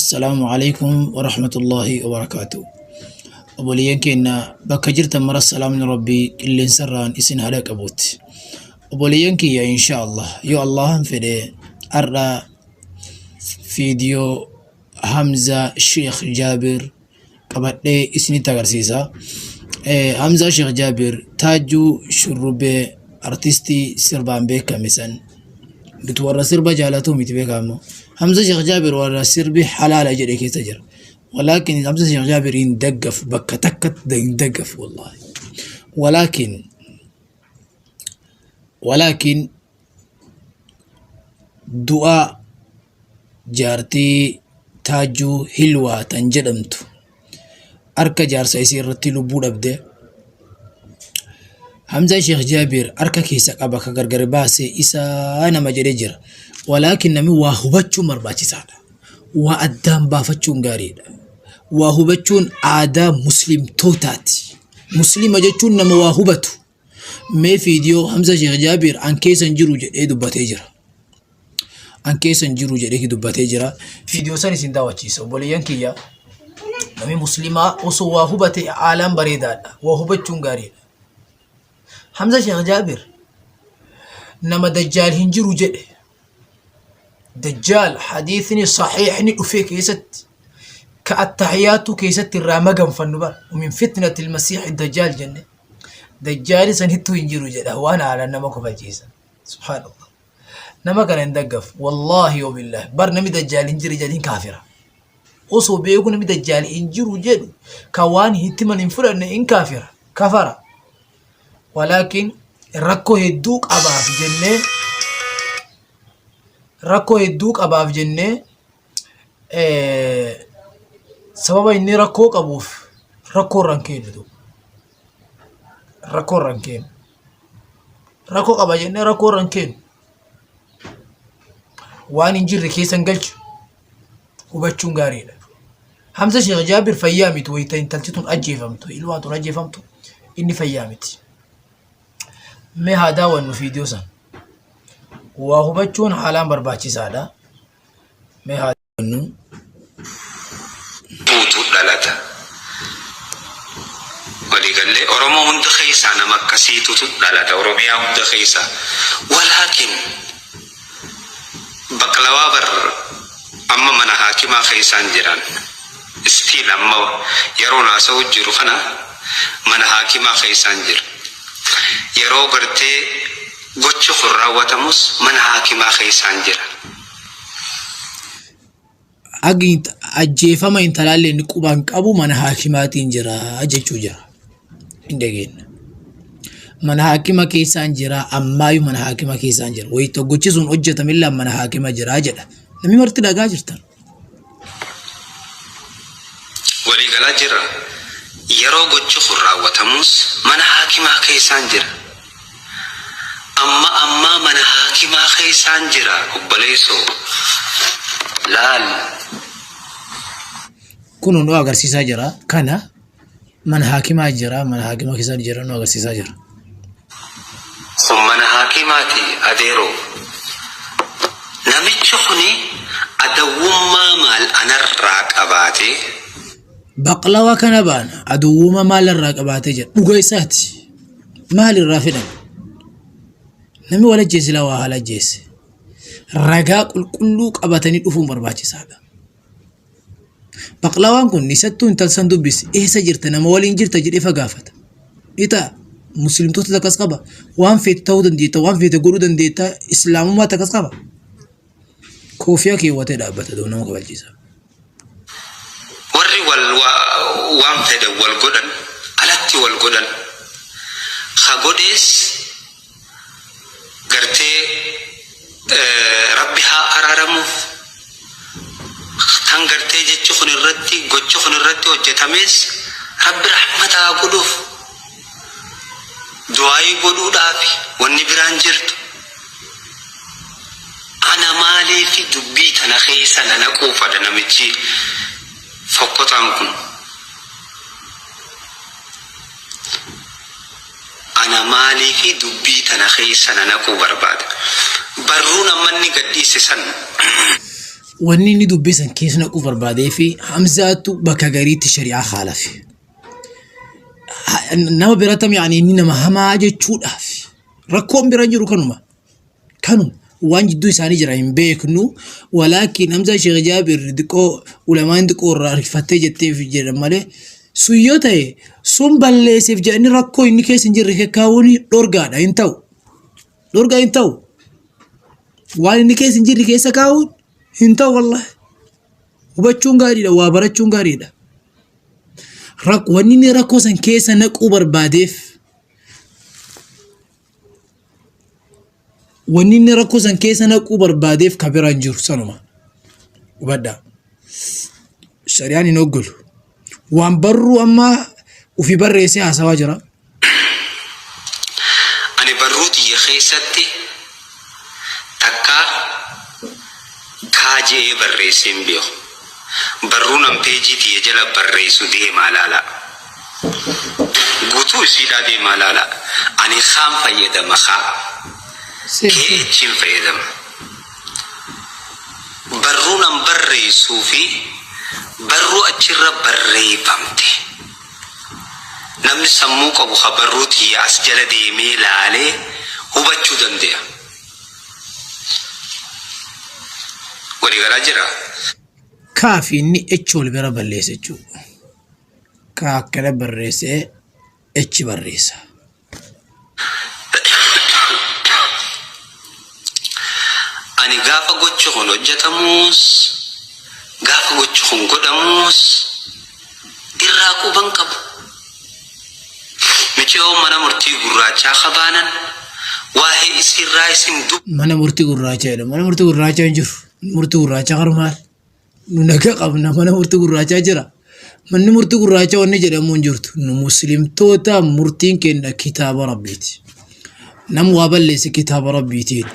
Assalaamu alaikum warahmatullaahi wabarakaatu. Obboleeyyan keenya bakka jirtan mara salaamni Rabbii qilleensarraan isin haa dhaqqabuutti. Obboleeyyan kiyya insha Allah yoo Allahan fedhe har'a fiidiyoo Hamza Sheekh Jaabir qabadhee isinitti agarsiisa. Hamzaa Sheekh Jaabir Taajjuu Shurrubbee artistii sirbaan beekame san nuti warra sirba jaalatuu miti beekamu. Hamza Sheekh Jaabir warra sirbi halaala jedhe keessa jira. Walaakin Hamza Sheekh Jaabir hin daggafu bakka takkatti hin daggafu wallaahi. Walaakin walaakin du'a jaartii Taajjuu Hilwaa tan jedhamtu harka jaarsa isii irratti lubbuu dhabde. Hamzaa Sheekh Jaabir harka keessa qaba ka gargar baase isaa nama jedhee jira. Walaakin namni waa hubachuun barbaachisaadha. Waa addaan baafachuun gaariidha. Waa hubachuun aadaa muslimtootaati. Muslima jechuun nama waa hubatu. Mee fiidiyoo Hamza Sheekh Jaabir an keessa hin jiru jedhee dubbatee jira. An keessa hin jiru jedhee dubbatee jira. Fiidiyoo san isin daawwachiisa. Obboleeyyan kiyya namni muslimaa osoo waa hubate haalaan bareedaadha. Waa hubachuun gaariidha. Hamza Sheekh Jaabir nama dajjaal hin jiru jedhe. Dajjaal hadiisni sahiihni dhufee keessatti ka attahiyaatu keessatti irraa maganfannu bara. Min fitnatil masiihi dajjaal jenne. Dajjaali sanittuu hin jiru jedha waan haalaan nama kofalchiisa. Subhaanallah. Nama kana hin daggafu. Wallaahi yoo billaahi. Bar namni dajjaal hin jiru jedhin kaafira. Osoo beeku namni dajjaal hin jiru jedhu ka waan itti himan hin fudhanne hin kaafira. Kafara. Walaakin rakkoo hedduu qabaaf jennee rakkoo hedduu qabaaf jennee sababa inni rakkoo qabuuf rakkoo irra hin keenyu. Rakkoo irra hin keenyu. Rakkoo qaba jennee rakkoo irra hin keenyu. Waan hin jirre keessa hin galchu. Hubachuun gaariidha. Hamza Sheekh Jaabir fayyaa miti wayita intalti tun ajjeefamtu ilmaan tun ajjeefamtu inni fayyaa miti. Mee haa daawwannu viidiyoo san. Waa hubachuun haalaan barbaachisaadha. Mee haa daawwannu. Buutu dhalata. Walii gallee Oromoo hunda keessaa nama akkasiitutu dhalata Oromiyaa hunda keessaa. Walaakin baqlawaa bar amma mana haakimaa keessaan jiran. Still amma yeroon haasa'u jiru kana mana haakimaa keessaan jira. Yeroo gartee gochi kun raawwatamus mana haakimaa keessaan jira. Hagi ajjeefama intalaallee inni quban qabu mana haakimaatiin jira jechuu jira. Hin dhageenye. Mana haakima keessaan jira ammaayyuu mana haakima keessaan jira. Wayita gochi sun hojjetamillee mana haakima jira jedha. Namni marti dhagaa jirtan. Walii galaa jirra. Yeroo gochi kun raawwatamus mana haakimaa keessaan jira. Amma ammaa mana haakimaa keessaan jira obboleessoo. Laal. Kun nu agarsiisaa jira. Kana mana haakimaa jira. Mana haakimaa keessaan jira nu agarsiisaa jira. Kun mana haakimaati adeeroo. Namichi kuni adawwummaa maal anarraa qabaatee? Baqlawa kana baana aduwwuma maal irraa qabaatee jira. Dhuga isaati. Maal irraa fedhan? Namni wal ajjeese laa waa haala ajjeese. Ragaa qulqulluu qabatanii dhufuun barbaachisaadha. Baqlawaan kun isattuu intal san dubbisi eessa jirta nama waliin jirta jedhee fa gaafata. Ni ta'a muslimtoota takkas qaba waan feete ta'uu dandeetta waan feete godhuu dandeetta islaamummaa takkas qaba. Koofiyaa keewwatee dhaabbata doo nama kabachiisa. Warri wal waan fedhan wal godhan alatti wal godhan ka godhees gartee rabbi haa araaramuuf kan gartee jechi kun irratti gochi kun irratti hojjetamees rabbi rahmata haa godhuuf du'aayii godhuudhaafi wanni biraan jirtu ana maaliifi dubbii tana keessa na naquu fada namichi fokkotaan kun. Ana maaliifi dubbii tana keessa na naquu barbaada? Barruun amma inni gadhiise san. Wanni inni dubbii san keessa naquu barbaadee fi Hamzaatu bakka gariitti shari'aa haalafe. Nama biratam yaani inni nama hamaa jechuudhaaf rakkoon bira jiru kanuma. Kanuma waan jidduu isaanii jira hin beeknu. Walaakin Hamzaa Sheekh Jaabir xiqqoo ulamaan xiqqoo irraa harkifattee jetteef jedhan malee sun yoo ta'e sun balleesseef jedhanii rakkoo inni keessa hin jirre kekkaawuun dhorgaadha hin ta'u. Dhorgaa hin ta'u. Waan inni keessa hin jirre keessa kaa'uun hin ta'u wallahi. Hubachuun gaariidha, waa barachuun gaariidha. Wanni inni rakkoo san keessa naquu barbaadeef wanni inni rakkoo san keessa naquu barbaadeef ka biraan jiru sanuma. Hubadhaa. Shari'aan hin oggolu. Waan barruu amma ofii barreessee haasawaa jira. Ani barruu tiyya keessatti takkaa kaa je'ee barreessee hin beeku. Barruun an peejii tiyya jala barreessu deemaa laalaa. Guutuu isiidhaa deemaa laalaa. Ani kaan fayyadama kaa. KH'n fayyadama. Barruun an barreessuu fi barruu achirra barreeffamte. Namni sammuu qabu ka barruu tiyya as jala deemee laalee hubachuu dandeya. Walii galaa jirraa? K fi inni H wal bira balleessa jechuudha. K akkana barreessee H barreessa. Ani gaafa gochi kun hojjetamuus, gaafa gochi kun godhamuus irraa quban qabu. Miciyoon mana murtii gurraachaa ka baanan waahee isiirraa isin Mana murtii gurraachaa jedha. Mana murtii gurraachaa hin jiru. Murtii gurraachaa karu maal? Nu naga qabna mana murtii gurraachaa jira. Manni murtii gurraachaa wanni jedhamu hin jirtu. Nu muslimtoota murtiin keenya kitaaba rabbiiti. Nama waa balleesse kitaaba rabbiitiin.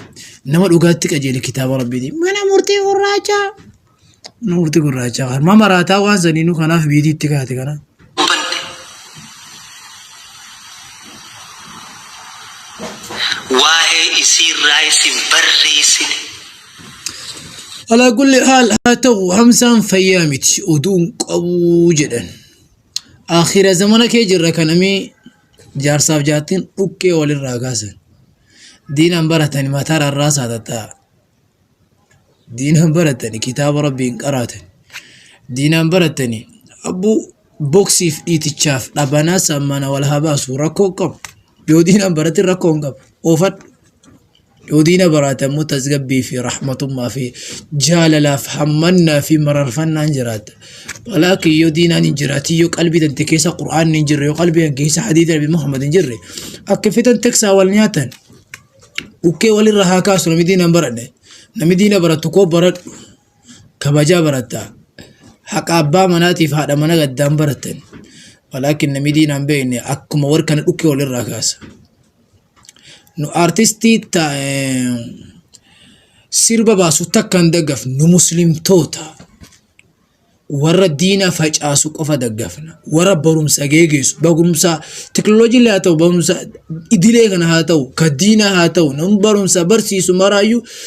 Nama dhugaatti qajeele kitaaba rabbiitiin. Mana murtii gurraachaa. Mana murtii gurraachaa kan ma maraataa waan saniinuu kanaaf biitii itti kaate kana. dubbanne. Waahee isiirraa isin barreessine. Alaa kulli haal haa ta'u Hamzaan fayyaa miti oduu hin qabu jedhan. Akhira zamana kee jirra kanamii jaarsaaf jaartiin dhukkee walirraa kaasan. Diinaan baratani mataa rarraasaa tatta'a. Diinaan baratani kitaaba rabbii hin qaraatan. Diinaan baratani abbuu boksiif dhiitichaaf dhabanaa sammana wal haa baasu rakkoo hin qabu. Yoo diinaan baratin rakkoo hin qabu. Oofadhu. Yoo diina baraate ammoo tasgabbii fi rahmatummaa fi jaalalaaf hammannaa fi mararfannaan jiraatta. Walaakin yoo diinaan hin jiraatin yoo qalbii tante keessa qur'aanni hin jirre yoo qalbii tante keessa hadiisa Nabi Muhammad hin jirre akka fetan teksaa wal nyaatan dhukkee walirra haa kaasu namni diina hin baranne namni diina barattu koo baradhu kabajaa baratta haqa abbaa manaatiif haadha mana gaddaan barattan walaakin namni diina hin beekne akkuma warra kana dhukkee walirraa kaasa. Nu artistii ta sirba baasu takka hin daggafnu nu muslimtoota warra diina facaasu qofa daggafna warra barumsa geegeessu barumsa teknooloojii illee haa ta'u barumsa idilee kana haa ta'u ka diinaa haa ta'u namni barumsa barsiisu maraayyuu.